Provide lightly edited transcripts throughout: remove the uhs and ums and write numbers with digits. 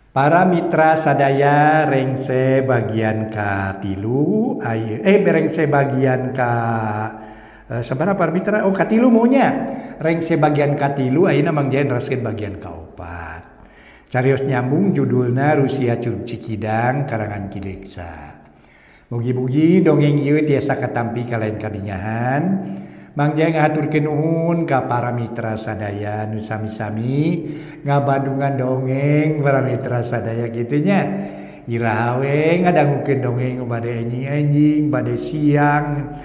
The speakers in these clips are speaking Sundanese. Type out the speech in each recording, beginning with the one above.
Para mitra sadaya rengse bagian katilu berengse bagian ka sabaraha para mitra? Oh katilu maunya. Rengse bagian katilu ayeuna Mang Jaya neraskeun bagian kaopat. Carios nyambung judulna Rusia Curug Cikidang karangan Ki Leuksa. Mugi-mugi dongeng ieu tiasa katampi kalayan kabingahan. Mang Jaya ngahaturkeun nuhun ka para mitra sadaya nu sami-sami ngabandungan dongeng para mitra sadaya kitu nya. Iraha we ngadangukeun dongeng bade enjing-enjing, bade siang.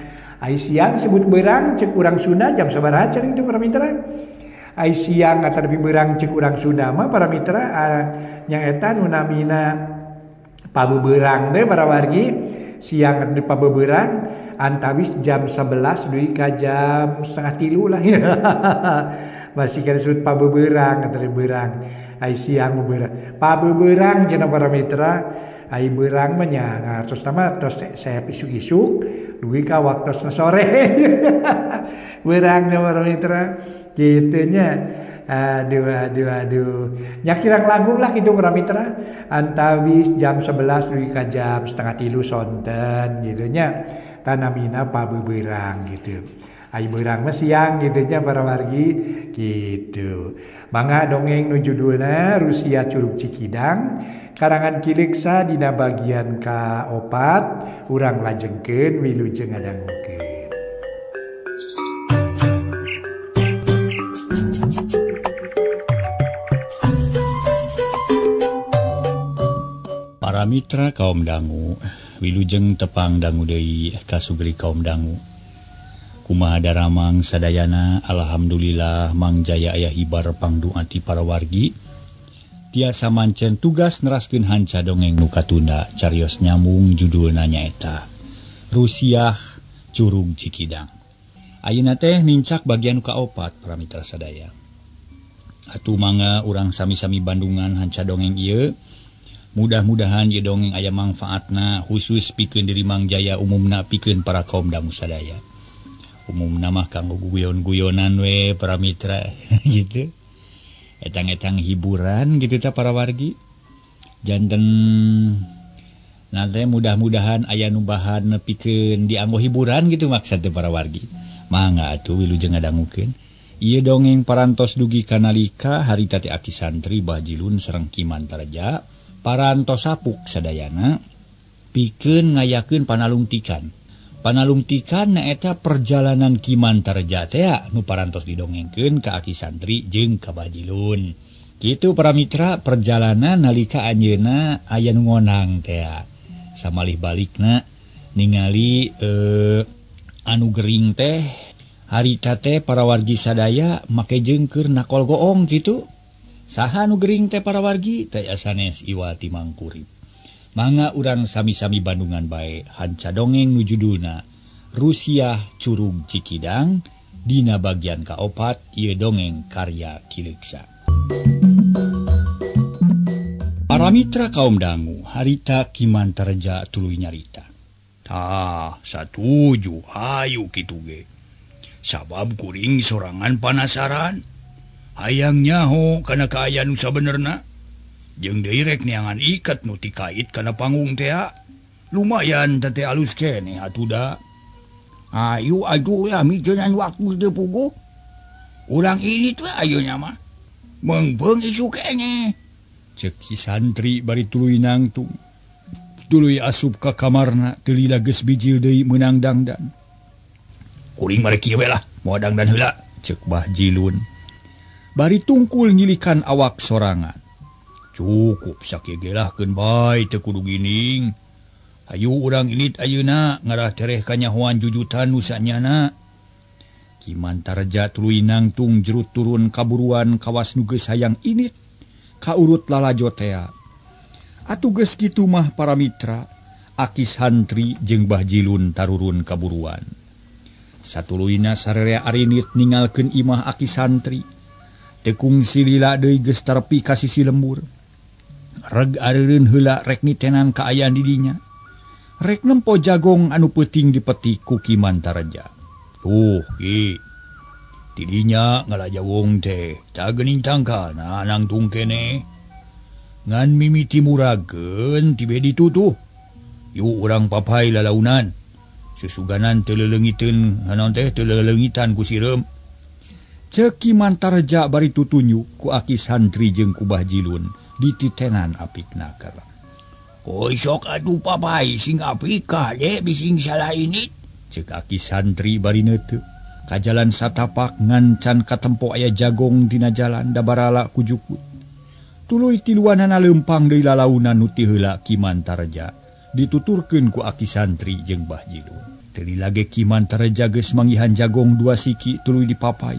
Ai siang sebut beurang cek urang Sunda jam sabaraha cering teh para mitra? Ai siang atawa beurang cek urang Sunda mah para mitra nyaeta nu namina pabeberang teh para wargi. Siang di pabeberang antawis jam 11 dugi ka jam 2:30 lah. Masih kan disebut pabeberang atau berang. Ai siang beberang. Pabeberang cenah para mitra. Ai berang mah nya ngartos mah tos saya isuk-isuk dugi ka waktosna sore. Berang para mitra kitu nya. Aduh aduh aduh. Nya kirang langkung lah kitu para mitra. Antawis jam 11 dugi ka jam 2:30 sonten gitu nya. Tanamina pabeberang gitu. Ai beurang mah siang gitu nya para wargi gitu. Mangga dongeng nu judulna Rusia Curug Cikidang karangan Ki Leuksa dina bagian kaopat urang lajengkeun wilujeng ngadangukeun. Para mitra kaum dangu, wilujeng tepang dangu deui kasugri kaum dangu. Kumaha daramang sadayana, alhamdulillah Mang Jaya aya hibar pangdoa ti para wargi. Tiasa mancen tugas neraskeun hanca dongeng nu katunda carios nyambung judulna nyaeta Rusiah Curug Cikidang. Ayeuna teh nincak bagian nu kaopat para mitra sadaya. Atuh mangga urang sami-sami bandungan hanca dongeng ieu. Mudah-mudahan ieu dongeng aya mangfaatna khusus pikeun diri Mang Jaya umumna pikeun para kaum dangu sadaya. Umumna mah kanggo guyon-guyonan we para mitra gitu. Etang-etang hiburan gitu ta para wargi. Janten nanti mudah-mudahan aya nu bahan pikeun dianggo hiburan gitu maksud teh para wargi. Mangga atuh wilujeng ngadangukeun. Ieu dongeng parantos dugi kanalika harita teh aki santri Bajilun sareng Ki Mantarja parantos sapuk sadayana pikeun ngayakeun panalungtikan. Panalungtikan naeta perjalanan Ki Mantarja teh nu parantos didongengkeun ka aki santri jeung ka Bajilun. Kitu para mitra perjalanan nalika anjeunna aya nu ngonang teh. Samalih balikna ningali anu gering teh harita teh para wargi sadaya make jengkeur nakol goong kitu. Saha nu gering teh para wargi teh sanes Iwati Mangkurip. Mangga urang sami-sami bandungan bae hanca dongeng nu judulna Rusiah Curug Cikidang dina bagian kaopat ieu dongeng karya Ki Leuksa. Para mitra kaum dangu harita Ki Mantarja tuluy nyarita. Tah, satuju hayu kitu ge. Sabab kuring sorangan panasaran. Hayang nyaho kana kaayaan nu sabenerna. Jeung deui rek neangan iket nu tikait kana panggung teh. Lumayan teh alus keneh atuh da. Ayu aduh ya miceunaan waktu teu puguh. Urang ini teh ayeuna mah meungpeung isuk keneh. Ceuk si santri bari tuluy nangtung. Tuluy asup ka kamarna teu lila geus bijil deui meunang dangdan. Kuring mah rek kieu we lah, moal dangdan heula, ceuk Bah Jilun. Bari tungkul nyilikan awak sorangan. Cukup sakieu ge lah keun bae teu kudu gining. Hayu urang init ayeuna ngarah tereh kanyahoan jujutan nu sanyana. Ki Mantarja tuluy nangtung jerut turun kaburuan kawas nu geus hayang init kaurut lalajo tea. Atuh geus kitu mah para mitra, aki santri jeung Bah Jilun tarurun kaburuan. Satuluyna sararea arinit ningalkeun imah aki santri. Teu kungsi lila deui geus tarpi ka sisi lembur. Reg areureun heula rek nitenan kaayaan di dinya. Rek nempo jagong anu peuting dipetik ku Ki Mantarja. Tuh Ki. Tidinya ngalajawong teh, tah geuning tangkalna nangtung keneh. Ngan mimiti murageun tibe ditutuh. Yuk urang papai lalaunan. Susuganan teu leleungiteun naon teh teu leleungitan ku sireum. Ceuk Ki Mantarja bari tutunjuk ku aki santri jeung ku Bah Jilun dititenan apik naker. Oi sok atuh papai sing apik kade bising salah ini. Ceuk aki santri bari neuteup. Ka jalan satapak ngan can katempo aya jagong dina jalan dabarala ku jukut. Tuluy tiluanana leumpang deui lalaunan nu ti heula Ki Mantarja dituturkeun ku aki santri jeung Bah Jilun. Teu lila ge Ki Mantarja geus manggihan jagong dua siki tuluy dipapai.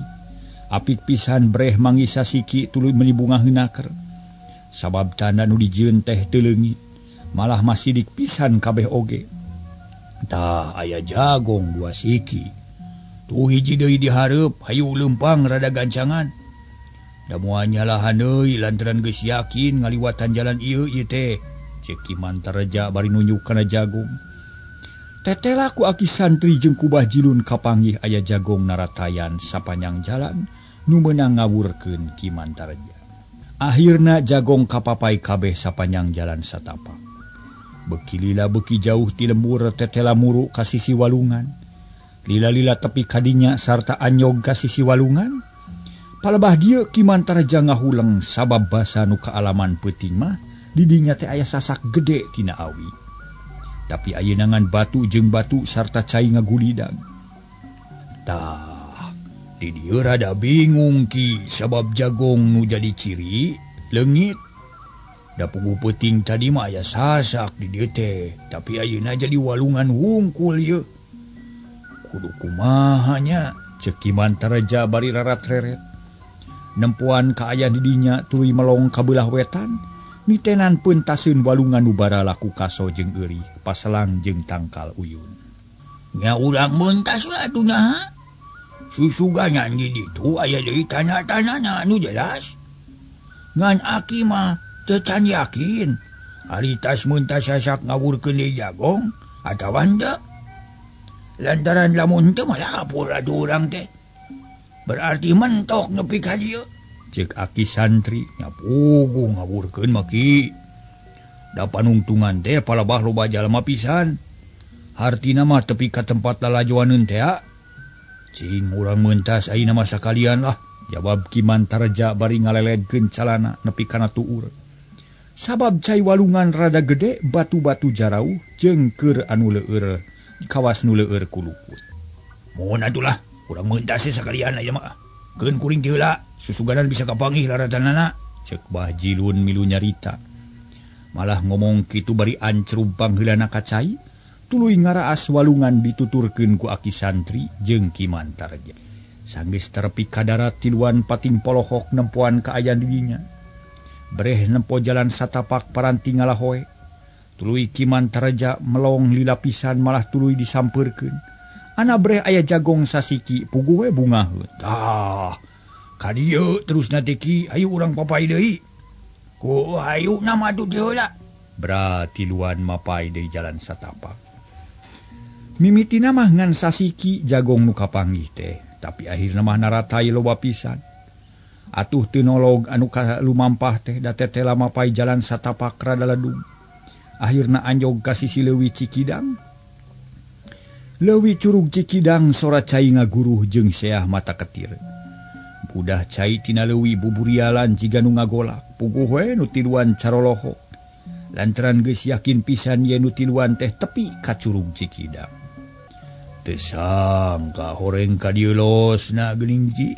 Apik pisan breh manggih sasiki tuluy meuni bungah heunaker. Sabab tanda nu dijieun teh teu leungit, malah masidik pisan kabeh oge. Tah aya jagong dua siki. Tuh hiji deui dihareup, hayu leumpang rada gancangan. Da moal nyalahan deui lantaran geus yakin ngaliwatan jalan ieu ieu teh. Ceuk Ki Mantarja bari nunjuk kana jagong. Tetela ku aki santri jeung ku Bah Jilun kapanggih aya jagong naratayan sapanjang jalan nu meunang ngawurkeun Ki Mantarja. Akhirna jagong kapapai kabeh sapanjang jalan satapak. Beki lila beki jauh ti lembur tetela muru ka sisi walungan. Lila-lila tepi kadinya sarta anyog ka sisi walungan. Palebah dieu Ki Mantarja ngahuleng sabab basa nu kaalaman peuting mah di dinya teh aya sasak gede tina awi. Tapi ayeuna ngan batu jeung batu sarta cai ngagulidag. Tah, di dieu rada bingung Ki sabab jagong nu jadi ciri leungit. Da puguh peuting tadi mah aya sasak di dieu teh, tapi ayeuna jadi walungan wungkul ieu. Kudu kumaha nya? Ceuk Ki Mantarja bari rarat-reret. Nempuan kaayaan di dinya tuluy melong ka beulah wetan. Mitenan peuntaseun walungan nu barala ku kaso jeung eurih, paselang jeung tangkal uyun. Nya urang meuntas we atuh nya. Susuganan di ditu aya deui tanah-tanahna anu jelas. Ngan aki mah teu can yakin. Ari tas meuntas sasak ngawurkeun deui jagong atawa henteu. Lantaran lamun teu mah lapor atuh urang teh. Berarti mentok nepi ka dieu. Ceuk aki santri nya puguh ngawurkeun mah Ki. Da panungtungan teh palebah loba jalma pisan. Hartina mah tepi ka tempat lalajoaneun teh. Cing urang meuntas ayeuna mah sakalian lah. Jawab Ki Mantarja bari ngaleledkeun calana nepi kana tuur. Sabab cai walungan rada gede batu-batu jarauh jeung keur anu leueur kawas nu leueur kulukut. Mohon atulah urang meuntas sakalian aya mah. Keun kuring ti heula susuganan bisa kapanggih laratanana. Ceuk Bah Jilun milu nyarita. Malah ngomong kitu bari ancrub pangheulana ka cai, tuluy ngaraas walungan dituturkeun ku aki santri jeung Ki Mantarja. Sanggeus terepi ka darat tiluan pating polohok nempoan kaayaan dirinya. Breh nempo jalan satapak paranti ngalahoe. Tuluy Ki Mantarja melong lila pisan malah tuluy disampeurkeun. Ana breh aya jagong sasiki puguh we bungaheun. Tah, ka dieu terusna teh Ki, hayu urang papai deui. Ku hayu na mah atuh teh heula. Bra tiluan mapai deui jalan satapak. Mimitina mah ngan sasiki jagong nu kapanggih teh, tapi akhirna mah naratai loba pisan. Atuh teu nolog anu ka lumampah teh da tetela mapai jalan satapak rada ledug. Akhirna anjog ka sisi leuwi Cikidang. Leuwi curug Cikidang sora cai ngaguruh jeung seah mata ketir. Budah cai tina leuwi buburialan jiga nu ngagolak, puguh we nu tiluan carolohok. Lantaran geus yakin pisan yen nu tiluan teh tepi ka curug Cikidang. Teu sangka horeng ka dieu losna geuning Ji.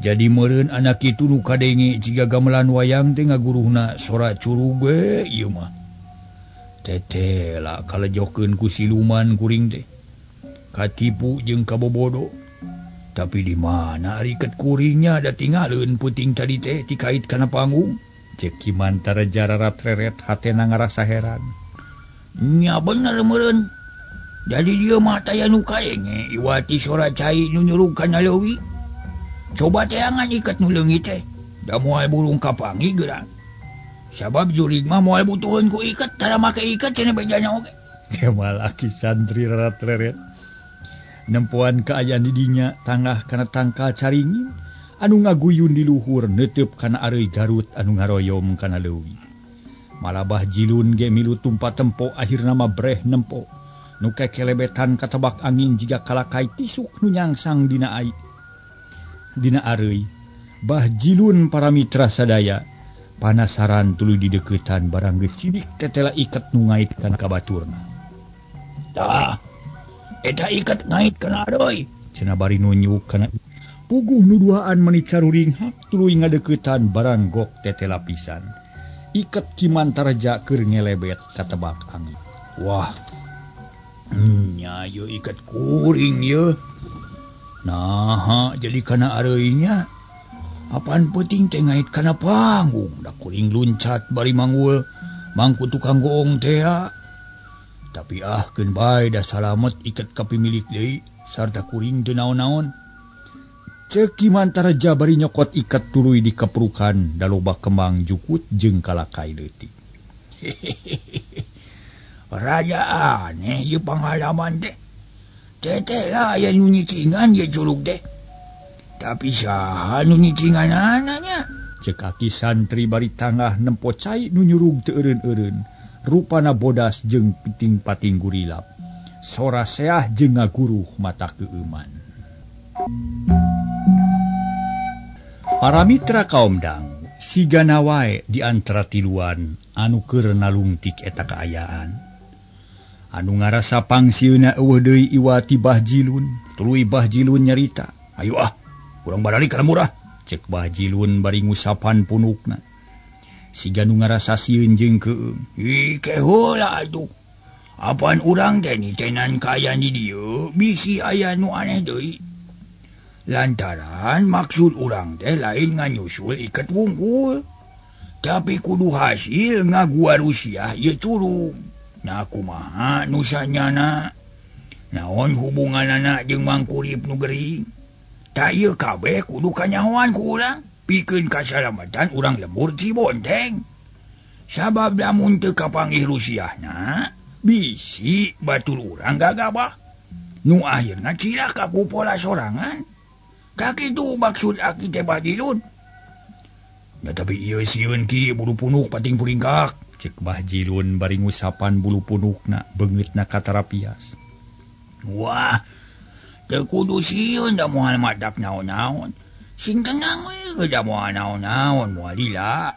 Jadi meureun anak kitu nu kadenge jiga gamelan wayang teh ngaguruhna sora curug we ieu mah. Tetela kalejokeun ku siluman kuring teh. Katipu jeung kabobodo. Tapi di mana ari ket kuringnya da tingaleun peuting tadi teh dikait kana panggung. Ceuk Ki Mantarja rarat-reret hatena ngarasa heran. Nya bener meureun. Jadi dia mah taya nu kadenge iwati sora cai nu nyurug kana leuwi. Coba teangan iket nu leungit teh. Da moal burung kapangi geura. Sabab jurig mah moal butuheun ku iket, tara make iket cenah bejana oge. Kemal aki santri rarat-reret. Nempoan kaayaan di dinya tangah kana tangkal caringin, Anu ngaguyun di luhur netep kana areuy Garut anu ngaroyom kana leuwi. Malabah Jilun ge milu tumpa tempo akhirna mah breh nempo. Nu kekelebetan katebak angin jiga kalakai tisuk nu nyangsang dina ai. Dina areuy. Bah Jilun para mitra sadaya panasaran tuluy dideukeutan barang geus sidik tetela iket nu ngait kana kabaturna. Tah, eta iket ngait kana areuy. Cenah bari nunjuk kana puguh nu duaan meni caruringhak tuluy ngadeuketan barang gok tetela pisan. Iket Ki Mantarja keur ngelebet katebak angin. Wah, nya ieu iket kuring ieu. Naha jadi kana areuy nya. Apaan peuting teh ngait kana panggung, da kuring luncat bari manggul mangku tukang goong teh. Tapi ah keun bae da salamet iket ka pimilik deui sarta kuring teu naon-naon. Ceuk Ki Mantarja bari nyokot iket tuluy dikeprukan da loba kembang jukut jeung kalakai leutik. Raja aneh ieu pangalaman teh. Teteh lah aya nu nyicingan ieu curug teh. Tapi saha nu nyicinganana nya? Ceuk aki santri bari tangah nempo cai nu nyurug teu eureun-eureun. Rupana bodas jeung piting-pating gurilap. Sora seah jeung ngaguruh mata keueuman. Para mitra kaum dang, sigana wae di antara tiluan anu keur nalungtik eta kaayaan. Anu ngarasa pangsieuna eueuh deui iwati Bah Jilun, tuluy Bah Jilun nyarita, "Ayo ah, urang baralik kana murah." Ceuk Bah Jilun bari ngusapan punukna. Siga nu ngarasa sieun jeung keueung. Ih, ke heula atuh. Apaan urang teh nitenan kaayaan di dieu bisi aya nu aneh deui. Lantaran maksud urang teh lain nganyusul iket wungkul, tapi kudu hasil ngagua Rusia ieu curug. Nah kumaha nu sanyana? Naon hubunganana jeung Mangkurip nu gering? Tah ieu kabeh kudu kanyahoan ku urang pikeun kasalamatan urang lembur Cibonteng. Sabab lamun teu kapanggih Rusiahna, bisi batur urang gagabah. Nu akhirna cilaka ku pola sorangan. Kakitu maksud aki teh Bah Jilun. Ya tapi ieu sieun ki bulu punuk pating puringkak. Ceuk Bah Jilun bari ngusapan bulu punukna beungeutna katarapias. Wah, teu kudu sieun da moal madak naon-naon. Sing tenang we da moal naon-naon moal lila.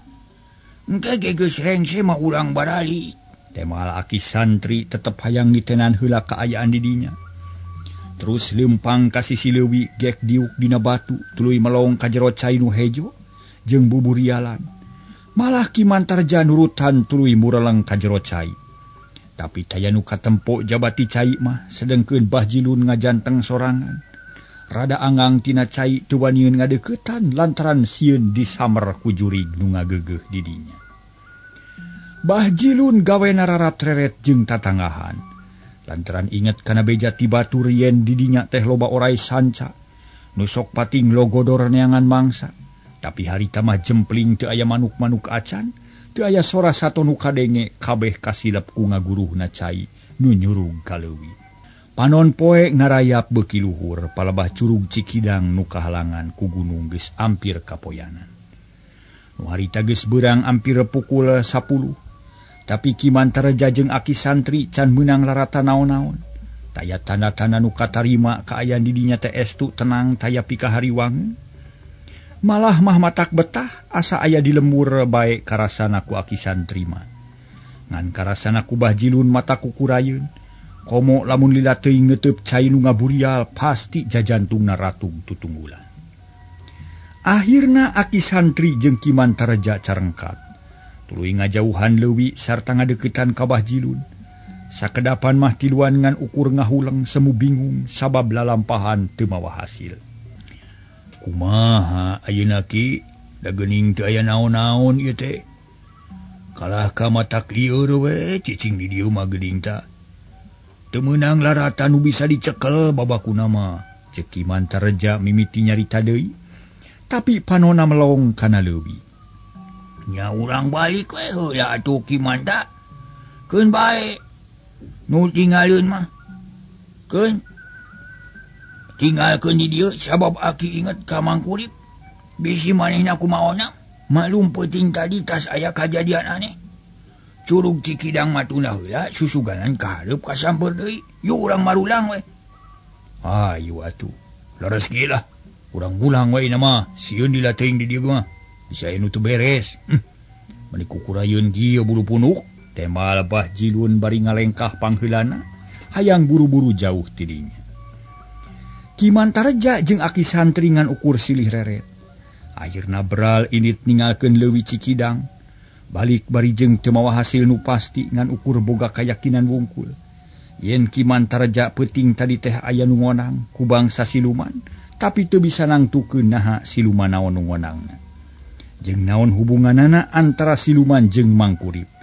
Engke ge geus rengse mah urang baralik. Temal aki santri tetep hayang nitenan heula kaayaan di dinya. Terus lempang ka sisi leuwi gek diuk dina batu tuluy melong ka jero cai nu hejo jeung buburialan. Malah Ki Mantarja nurutan tuluy mureleng ka jero cai. Tapi taya nu katempo jabati cai mah sedengkeun Bah Jilun ngajanteng sorangan. Rada anggang tina cai teu waniun ngadeuketan lantaran sieun disamer ku jurig nu ngageugeuh di dinya. Bah Jilun gawena rarat-reret jeung tatanggahan. Lantaran inget kana beja ti batur yen di dinya teh loba orai sanca. Nu sok pating logodor neangan mangsa. Tapi harita mah jempling teu aya manuk-manuk acan, teu aya sora sato nu kadenge kabeh kasilep ku ngaguruhna cai nu nyurug ka leuwi. Panon poe ngarayap beuki luhur palebah curug Cikidang nu kahalangan ku gunung geus ampir kapoyanan. Nu harita geus beurang ampir pukul 10. Tapi Ki Mantarja jeung aki santri can meunang larata naon-naon. Taya tanda-tanda nu katarima kaayaan di dinya teh estu tenang taya pikahariwangeun. Malah mah matak betah asa aya di lembur bae karasana ku aki santri mah. Ngan karasana ku Bah Jilun mata kukurayeun. Komo lamun lila teuing neuteub cai nu ngaburial pasti jajantungna ratug tutunggulan. Akhirna aki santri jeung Ki Mantarja carengkat. Tuluy ngajauhan leuwi sarta ngadeuketan ka Bah Jilun. Sakedapan mah tiluan ngan ukur ngahuleng semu bingung sabab lalampahan teu mawa hasil. Kumaha ayeuna ki da geuning teu aya naon-naon ieu teh. Kalah ka matak lieur we cicing di dieu mah geuning ta. Teu meunang laratan nu bisa dicekel babakuna mah. Ceuk Ki Mantarja mimiti nyarita deui. Tapi panona melong kana leuwi. Nya urang balik we heula atuh Ki Manta. Keun bae nu tinggalkeun mah. Keun tinggalkeun di dieu sabab aki inget ka Mangkurip. Bisi manehna kumaona maklum peuting tadi tas aya kajadian aneh. Curug Cikidang matuna heula susuganan ka hareup kasamper deui. Yuk urang marulang we. Ayo atuh. Leres kieu lah. Urang ulang we mah sieun dilateuing di dieu mah. Bisa anu teu beres. Meuni kukurayeun kieu bulu punuk. Temal Bah Jilun bari ngalengkah pangheulana hayang buru-buru jauh tidinya. Ki Mantareja jeung aki santri ngan ukur silih reret. Akhirna beral init ninggalkeun leuwi Cikidang. Balik bari jeung teu mawa hasil nu pasti ngan ukur boga kayakinan wungkul. Yen Ki Mantareja peuting tadi teh aya nu ngonang ku bangsa siluman, tapi teu bisa nangtukeun naha siluman naon nu ngonangna. Jeung naon hubunganana antara siluman jeung Mangkurip.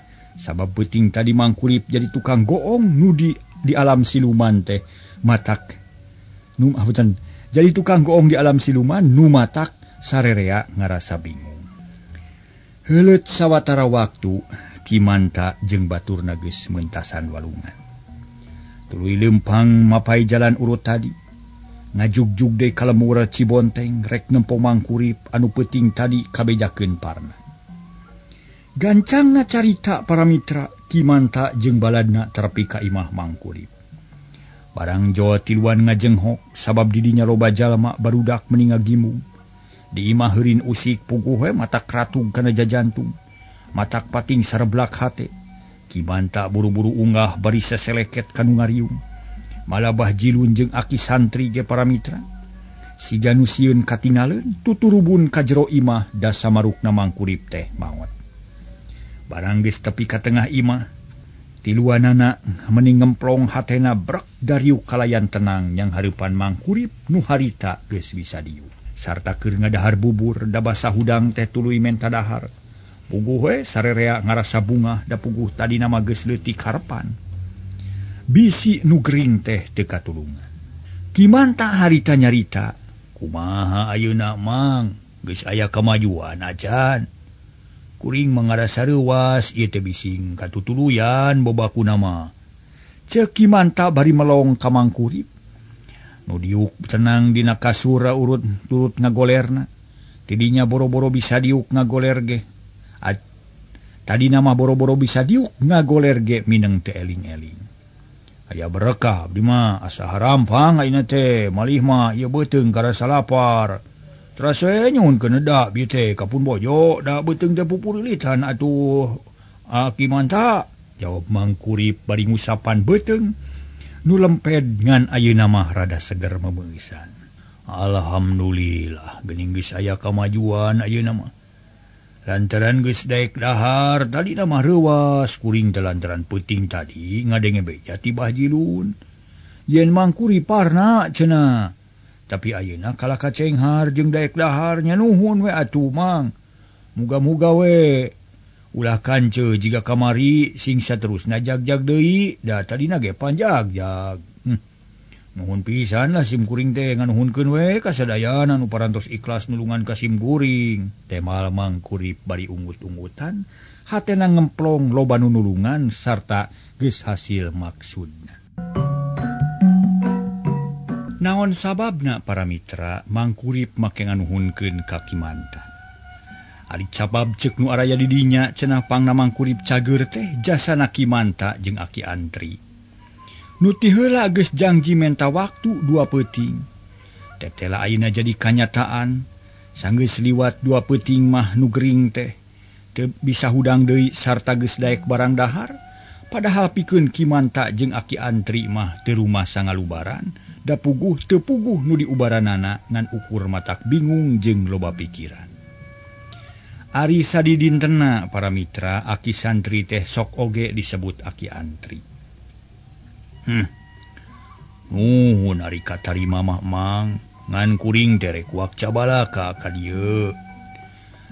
Sabab peuting tadi Mangkurip jadi tukang goong nu di alam siluman teh matak nu apunten jadi tukang goong di alam siluman nu matak sarerea ngarasa bingung. Heuleut sawatara waktu Ki Manta jeung baturna geus meuntasan walungan. Tuluy leumpang mapai jalan urut tadi. Ngajugjug deui ka lemur Cibonteng rek nempo Mangkurip anu peuting tadi kabejakeun parna. Gancangna carita para mitra Ki Manta jeung baladna terepi ka imah Mangkurip. Barang jawa tiluan ngajenghok sabab didinya loba jalma barudak meni ngagimung. Di imah heurin usik puguh we matak ratug kana jajantung. Matak pating sareblak hate. Ki Manta buru-buru unggah bari seseleket kanu ngariung. Malabah Jilun jeung aki santri ge para mitra. Siga nu sieun katingaleun tuturubun ka jero imah da samarukna Mangkurip teh maot. Barang geus tepi ka tengah imah, tiluanana meni ngemplong hatena brek dariuk kalayan tenang yang hareupan Mangkurip nu harita geus bisa diuk. Sarta keur ngadahar bubur da basa hudang teh tuluy menta dahar. Puguh we sarerea ngarasa bungah da puguh tadina mah geus leutik harepan. Bisi nu gering teh teu katulungan. Ki Manta harita nyarita, kumaha ayeuna Mang, geus aya kamajuan acan. Kuring mangarasa reuwas ieu teh bising katutuluyan bobakuna mah. Ceuk Ki Manta bari melong ka Mangkurip. Nu diuk tenang dina kasur urut turut ngagolerna. Tidinya boro-boro bisa diuk ngagoler ge. Tadina mah boro-boro bisa diuk ngagoler ge mineng teu eling-eling. Aya berkah abdi mah asa harampang ayeuna teh malih mah ieu beuteung karasa lapar. Teras we nyuhunkeun eda bieu teh kapun bojo da beuteung teh pupurilitan atuh. Ki Manta jawab Mangkurip bari ngusapan beuteung nu lemped ngan ayeuna mah rada seger memeusan. Alhamdulillah geuning geus aya kamajuan ayeuna mah. Lantaran geus daek dahar tadina mah reuwas kuring teh lantaran peuting tadi ngadenge beja ti Bah Jilun. Yen Mangkurip parna cenah. Tapi ayeuna kalah kacenghar jeung daek dahar nya nuhun we atuh Mang. Muga-muga we ulah kance jiga kamari sing saterusna jag-jag deui da tadina ge panjag-jag. Nuhun pisan lah sim kuring teh nganuhunkeun we ka sadayana nu parantos ikhlas nulungan ka sim kuring. Temal Mangkurip bari ungut-ungutan hatena ngemplong loba nu nulungan sarta geus hasil maksudna. Naon sababna para mitra Mangkurip make nganuhunkeun ka Ki Manta. Ari cabab ceuk nu araya di dinya cenah pangna Mangkurip cager teh jasana Ki Manta jeung aki antri. Nu ti heula geus jangji menta waktu dua peuting. Tetela ayeuna jadi kanyataan, sanggeus liwat dua peuting mah nu gering teh teu bisa hudang deui sarta geus daek barang dahar. Padahal pikeun Ki Manta jeung aki antri mah teu rumah sangalubaran. Da puguh teu puguh nu diubaranana ngan ukur matak bingung jeung loba pikiran. Ari sadidintena para mitra aki santri teh sok oge disebut aki antri. Nuhun ari katarima mah Mang, ngan kuring teh rek wak cabalaka ka dieu.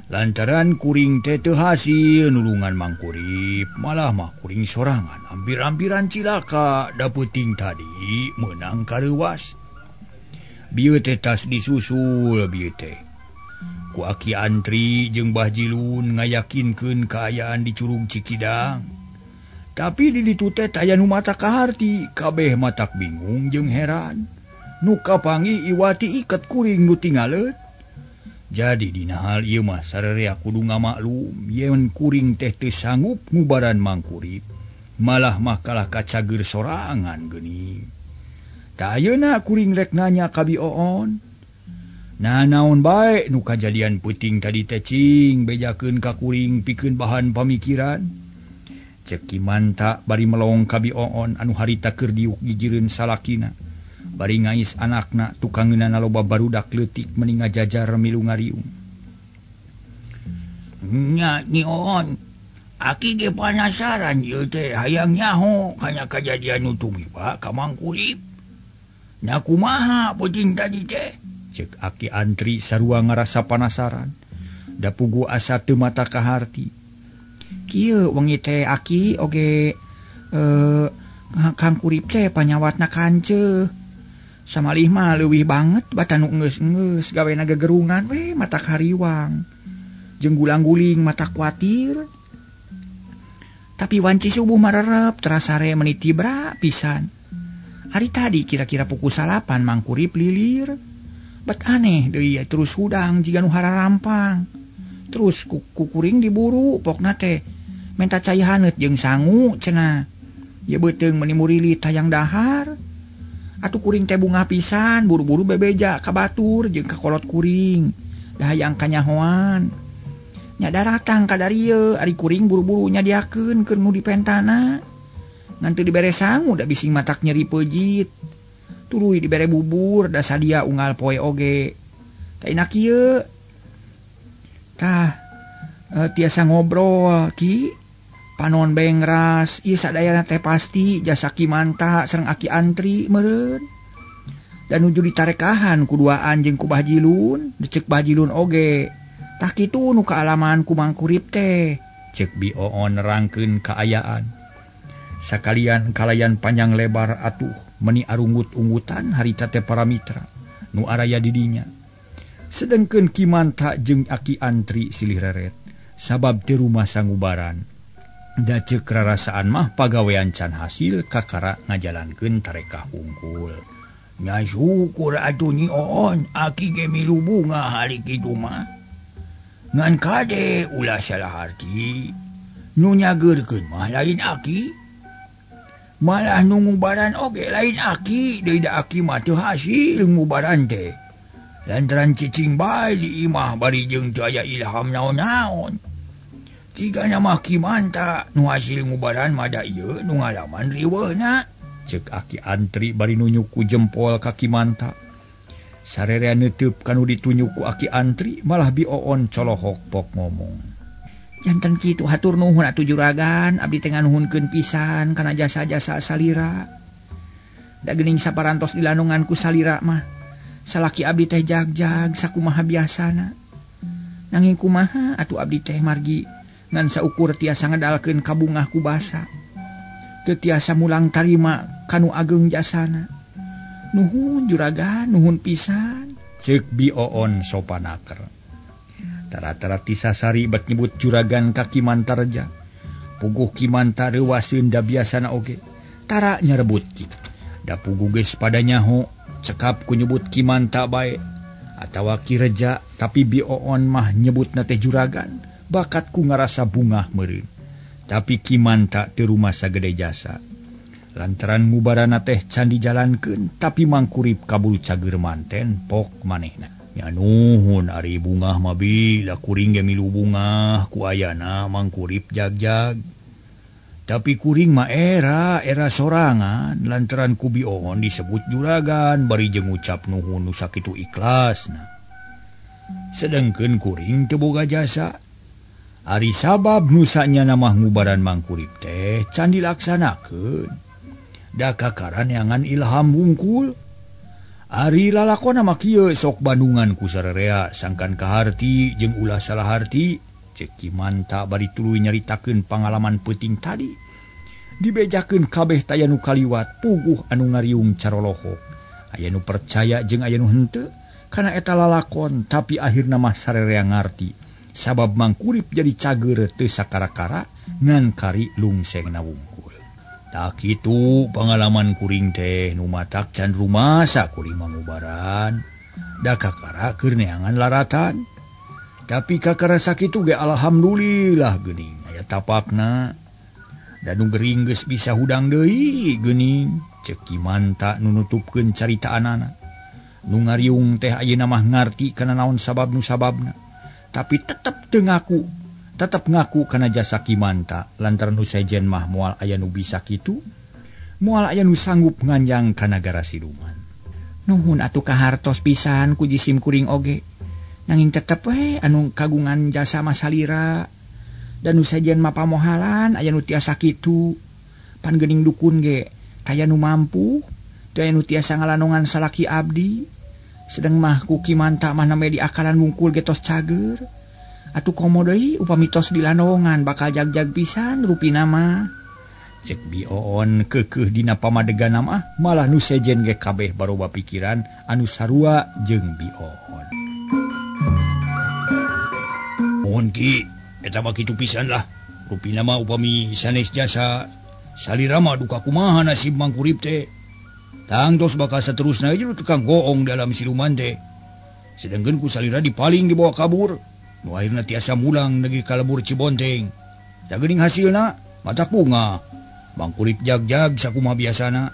Lantaran kuring teh teu hasil nulungan Mangkurip, malah mah kuring sorangan hampir-hampiran cilaka da peuting tadi meunang kareuwas. Bieu teh tas disusul bieu teh. Ku aki antri jeung Bah Jilun ngayakinkeun kaayaan di Curug Cikidang. Tapi di ditu teh taya nu mata kaharti, kabeh matak bingung jeung heran. Nu kapanggih iwati iket kuring nu tingaleut. Jadi dina hal ieu mah sararea kudu ngamaklum yen kuring teh teu sanggup ngubaran Mangkurip malah mah kalah kacager sorangan geuning. Tah ayeuna kuring rek nanya ka Bi Oon. Nah naon bae nu kajadian peuting tadi teh cing bejakeun ka kuring pikeun bahan pamikiran. Cek Ki Manta bari melong ka Bi Oon anu harita keur diuk gigireun salakina. Bari ngais anakna tukangeunana loba barudak leutik meni ngajajar milu ngariung. Nya Nyi Oon, aki ge panasaran ieu teh hayang nyaho kana kajadian nu tumiba ka Mangkurip. Nya kumaha peuting tadi teh? Cek aki antri sarua ngarasa panasaran. Da pugu asa teu mata kaharti. Kieu wengi teh aki oge Kang Kurip teh panyawatna kanceuh. Samalih mah leuwih banget batan nu enggeus-enggeus gawena gegerungan we mata hariwang. Jeung gulang-guling mata kuatir. Tapi wanci subuh marerep terasare meni tibra pisan. Ari tadi kira-kira pukul 9 Mangkurip lilir. Bet aneh deui terus hudang jiga nu hararampang. Terus kukuring diburu pokna teh menta cai haneut jeung sangu cenah. Ye beuteung meni murilit hayang dahar. Atuh kuring teh bungah pisan buru-buru bebeja ka batur jeung ka kolot kuring da hayang kanyahoan. Nya daratang ka darieu ari kuring buru-buru nyadiakeun keur nu dipentana. Ngan teu dibere sangu da bising matak nyeri peujit. Tuluy dibere bubur da sadia unggal poe oge. Tah ina kieu. Tah tiasa ngobrol Ki. Panon bengras ieu sadayana teh pasti jasa Ki Manta sareng aki antri meureun. Dan nuju ditarekahan ku duaan jeung ku Bahjilun, dicek Bahjilun oge. Tah kitu nu kaalaman ku Mangkurip teh. Cek Bi Oon nerangkeun kaayaan. Sakalian kalayan panjang lebar atuh meni arunggut-unggutan harita teh para mitra nu araya di dinya. Sedengkeun Ki Manta jeung aki antri silih reret sabab teu rumah sangubaran. Da ceuk rarasaan mah pagawean can hasil kakara ngajalankeun tarekah hungkul. Nya syukur atuh Nyi Oon aki ge milu bunga hari kitu mah. Ngan kade ulah salah harti. Nu nyageurkeun mah lain aki. Malah nu ngubaran oge lain aki, deui da aki mah teu hasil ngubaran teh. Lantaran cicing bae di imah bari jeung teu aya ilham naon-naon. Jika mah Ki Manta nu hasil ngubaran mah da ieu nu ngalaman riweuhna. Cek aki antri bari nunjuk ku jempol ka Ki Manta. Sarerea neuteub kanu ditunjuk ku aki antri malah Bi Oon colohok pok ngomong. Janten kitu hatur nuhun atuh juragan abdi teh nganuhunkeun pisan kana jasa-jasa salira. Da geuning saparantos dilanungan ku salira mah. Salaki abdi teh jag-jag sakumaha biasana. Nanging kumaha atuh abdi teh margi ngan saukur tiasa ngedalkeun kabungah ku basa. Teu tiasa mulang tarima kanu ageng jasana. Nuhun juragan, nuhun pisan. Ceuk Bi Oon sopanaker. Tara-tara tisasari bet nyebut juragan ka Ki Mantarja. Puguh Ki Manta reuwaseun da biasana oge. Tara nyarebut ki. Da puguh geus pada nyaho cekap ku nyebut Ki Manta bae atawa Ki Reja, tapi Bi Oon mah nyebutna teh juragan. Bakat ku ngarasa bungah meureun. Tapi Ki Manta teu rumasa gede jasa. Lantaran ngubarana teh can dijalankeun, tapi Mangkurip kabul cager manten pok manehna. Nya nuhun ari bungah mah bi, da kuring ge milu bungah ku ayana Mangkurip jag-jag. Tapi kuring mah era sorangan lantaran ku Bi Oon disebut juragan bari jeung ngucap nuhun nu sakitu ikhlasna. Sedengkeun kuring teu boga jasa. Ari sabab nusanya namah ngubaran Mangkurip teh can dilaksanakeun. Da kakaran yangan ilham wungkul. Ari lalakona mah kieu sok bandungan ku sarerea sangkan kaharti jeung ulah salah harti. Cek Ki Manta bari tuluy nyaritakeun pangalaman peuting tadi. Dibejakeun kabeh taya nu kaliwat puguh anu ngariung carolohok. Aya nu percaya jeung aya nu henteu kana eta lalakon, tapi akhirna mah sarerea ngarti. Sabab Mangkurip jadi cager teu sakara-kara ngan kari lungsengna wungkul. Tak kitu pangalaman kuring teh nu matak can rumasa kuring mangubaran. Da kakara keur neangan laratan. Tapi kakara sakitu ge alhamdulillah geuning aya tapakna. Da nu gering geus bisa hudang deui geuning. Cek Ki Manta nu nutupkeun caritaanana. Nu ngariung teh ayeuna mah ngarti kana naon sabab nu sababna. Tapi tetep teu ngaku, tetep ngaku kana jasa Ki Manta lantaran nu sejen mah moal aya nu bisa kitu, moal aya nu sanggup nganjang ka nagara siluman. Nuhun atuh kahartos pisan ku jisim kuring oge. Nanging tetep we anu kagungan jasa mah salira. Dan nu sejen mah pamohalan aya nu tiasa kitu. Pan geuning dukun ge taya nu mampu, teu aya nu tiasa ngalanongan salaki abdi. Sedeng mah ku Ki Manta mah namanya diakalan wungkul ge tos cager. Atuh komo deui upami tos dilanongan bakal jag-jag pisan rupina mah. Cek Bi Oon keukeuh dina pamadegan mah malah nu sejen ge kabeh baroba pikiran anu sarua jeung Bi Oon. Mohon Ki, eta mah kitu pisan lah. Rupina mah upami sanes jasa salira mah duka kumaha nasib Mangkurip teh. Tangtos bakal saterusna ieu tukang goong dalam siluman teh. Sedangkeun ku salira dipaling dibawa kabur. Nu akhirna tiasa mulang negeri ka lembur Cibonteng. Da geuning hasilna matak bunga. Mangkurip jag-jag sakumaha biasana.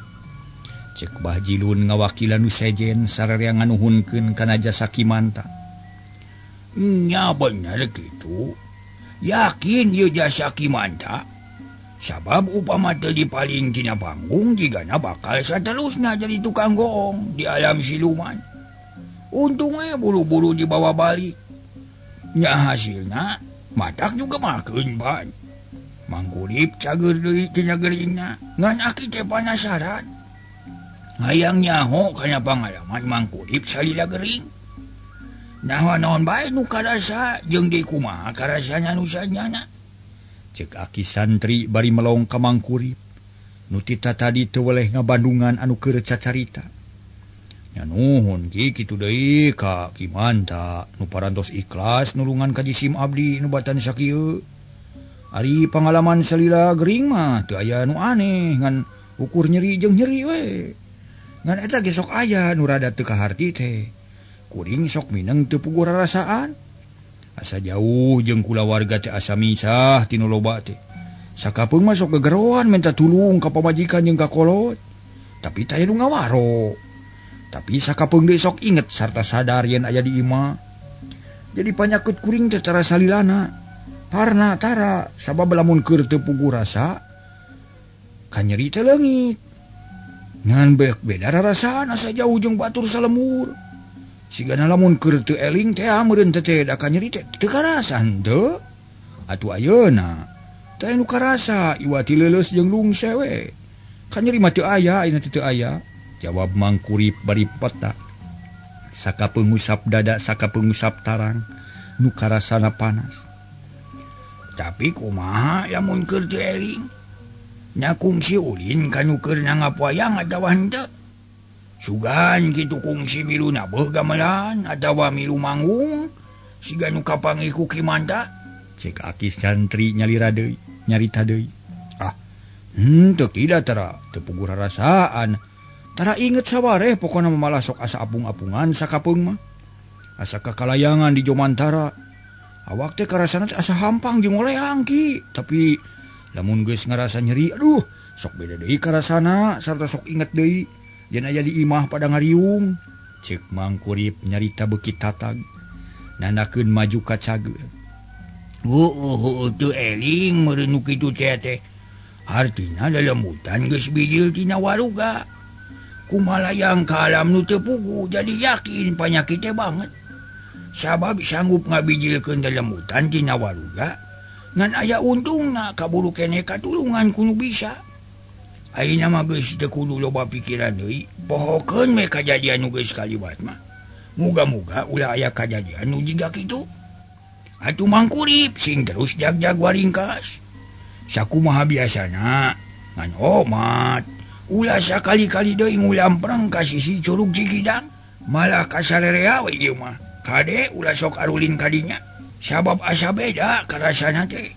Cek Bah Jilun ngawakilan nu sejen sararea nganuhunkeun kana jasa Ki Manta. Nya bener kitu. Yakin ieu jasa Ki Manta. Sabab upama teu dipaling tina panggung jigana bakal saterusna jadi tukang goong di alam siluman. Untungnya buru-buru dibawa balik. Nya hasilna matak juga makeun pan. Mangkurip cager deui tina geuringna. Ngan aki teh panasaran. Hayang nyaho kana pangalaman Mangkurip salila gering. Nah naon bae nu karasa jeung deui kumaha karasana nu sanyana. Cek aki santri bari melong ka Mangkurip. Nu tita tadi teu weleh ngabandungan anu keur cacarita. Nya nuhun Ki kitu deui ka Ki Manta nu parantos ikhlas nulungan ka jisim abdi nu batan sakieu. Ari pangalaman salila gering mah teu aya nu aneh ngan ukur nyeri jeung nyeri we. Ngan eta ge sok aya nu rada teu kaharti teh. Kuring sok mineng teu puguh rarasaan. Asa jauh jeung kulawarga teh asa misah tinu loba teh. Sakapeung mah sok gegeroan minta tulung ka pamajikan jeung ka kolot. Tapi taya nu ngawaro. Tapi sakapeung deui sok inget sarta sadar yen aya di imah. Jadi panyakit kuring teh tara salilana. Parna tara sabab lamun keur teu puguh rasa kanyeri teh leungit. Ngan beuk beda rarasaan asa jauh jeung batur salemur. Sigana lamun keur teu eling teh meureun teh da kanyeri teh teu karasa henteu. Atuh ayeuna teh nu karasa iwati leuleus jeung lungse we. Kanyeri mah teu aya ayeuna teh teu aya. Jawab Mangkurip bari peta. Saka pengusap dada saka pengusap tarang nu karasana panas. Tapi kumaha lamun keur teu eling? Nya kungsi ulin ka nu keur nanggap wayang atawa henteu? Sugan kitu kungsi milu nabeuh gamelan atawa milu manggung siga nu kapanggih ku Ki Manta. Cek aki santri nyalira deui, nyarita deui. Ah, henteu tidak tara teu puguh rarasaan. Tara inget sawareh pokona malah sok asa apung-apungan sakapeung mah. Asa kakalayangan di Jomantara. Awak teh karasana teh asa hampang jeung oleang Ki, tapi lamun geus ngarasa nyeri aduh sok beda deui karasana sarta sok inget deui yen aya di imah pada ngariung. Cek Mangkurip nyarita beuki tatag nandakeun maju ka cager. Heueuh teu eling meureun nu kitu teh teh. Hartina lelemutan geus bijil tina waruga. Kumalayang ka alam nu teu puguh jadi yakin panyakit teh banget. Sabab sanggup ngabijilkeun lelemutan tina waruga ngan aya untungna kaburu keneh katulungan ku nu bisa. Ayeuna mah geus teu kudu loba pikiran deui, pohokeun we kajadian nu geus kaliwat mah. Muga-muga ulah aya kajadian nu jiga kitu. Atuh Mangkurip sing terus jag-jag waringkas. Sakumaha biasana ngan omat. Ulah sakali-kali deui ngulampreng ka sisi Curug Cikidang, malah ka sarerea we ieu mah. Kade ulah sok arulin kadinya, sabab asa beda karasana teh.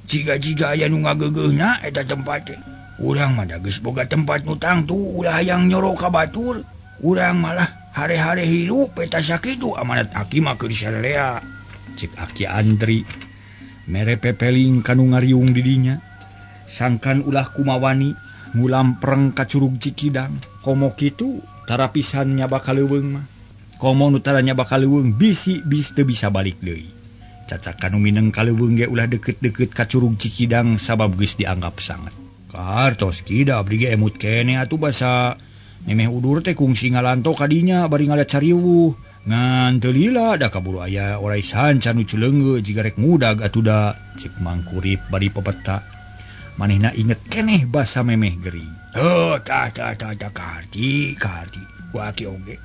Jiga-jiga aya nu ngageugeuhna eta tempat teh. Urang mah da geus boga tempat nu tangtu ulah hayang nyoro ka batur. Urang malah hare-hare hirup eta sakitu amanat aki mah keur sarerea. Cek Aki Andri mere pepeling kanu ngariung di dinya. Sangkan ulah kumawani ngulampreng ka Curug Cikidang. Komo kitu tara pisan nyaba ka leuweung mah. Komo nu tara nyaba ka leuweung bisi bis teu bisa balik deui. Cacakan nu mineng ka leuweung ge ulah deukeut-deukeut ka Curug Cikidang sabab geus dianggap sanget. Kartos kida abdi ge emut keneh atuh basa memeh udur teh kungsi ngalanto ka dinya bari ngaliat cariwuh. Ngan teu lila da kaburu aya orai sanca nu cileungeu jiga rek ngudag atuh da cek Mangkurip bari pepeta. Manehna inget keneh basa memeh gering. Heuh tah tah tah tah kaharti kaharti ku aki oge.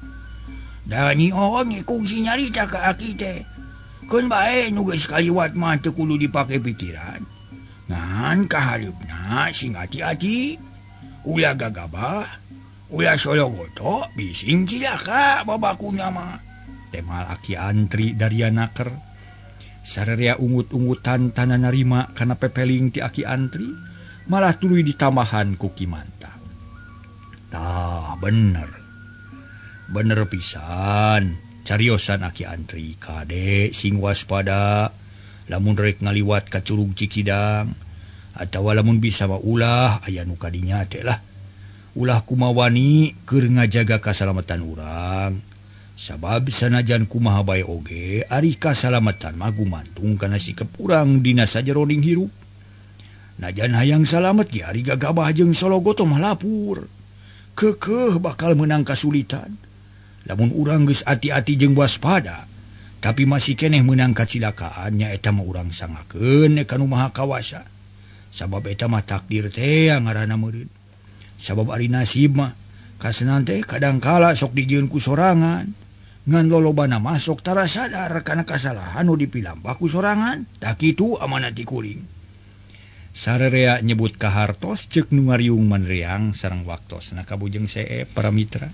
Da nyi oom nyi kungsi nyarita ka aki teh. Keun bae nu geus kaliwat mah teu kudu dipake pikiran. Ngan kahareupna sing hati-hati. Ulah gagabah, ulah sologoto, bising cilaka babakuna mah. Temal Aki Antri daria naker. Sarerea ungut-ungutan tanah narima kana pepeling ti Aki Antri, malah tuluy ditambahan ku Ki Manta. Tah bener. Bener pisan cariosan Aki Antri kade sing waspada lamun rek ngaliwat ka Curug Cikidang atawa lamun bisa mah ulah aya nu kadinya teh lah. Ulah kumawani keur ngajaga kasalamatan urang. Sabab sanajan kumaha bae oge ari kasalamatan mah gumantung kana sikep urang dina sajeroning hirup. Najan hayang salamet ge ari gagabah jeung sologoto mah lapur. Keukeuh bakal meunang kasulitan. Lamun urang geus ati-ati jeung waspada, tapi masih keneh meunang kacilakaan nya eta mah urang sangakeun ka nu Maha Kawasa. Sabab eta mah takdir teh ngaranna meureun. Sabab ari nasib mah kasenan teh kadangkala sok dijieun ku sorangan. Ngan lolobana mah sok tara sadar kana kasalahan nu dipilambah ku sorangan. Tah kitu amanat ti kuring. Sarerea nyebut kahartos ceuk nu ngariung manreang sareng waktosna kabujeng seep para mitra.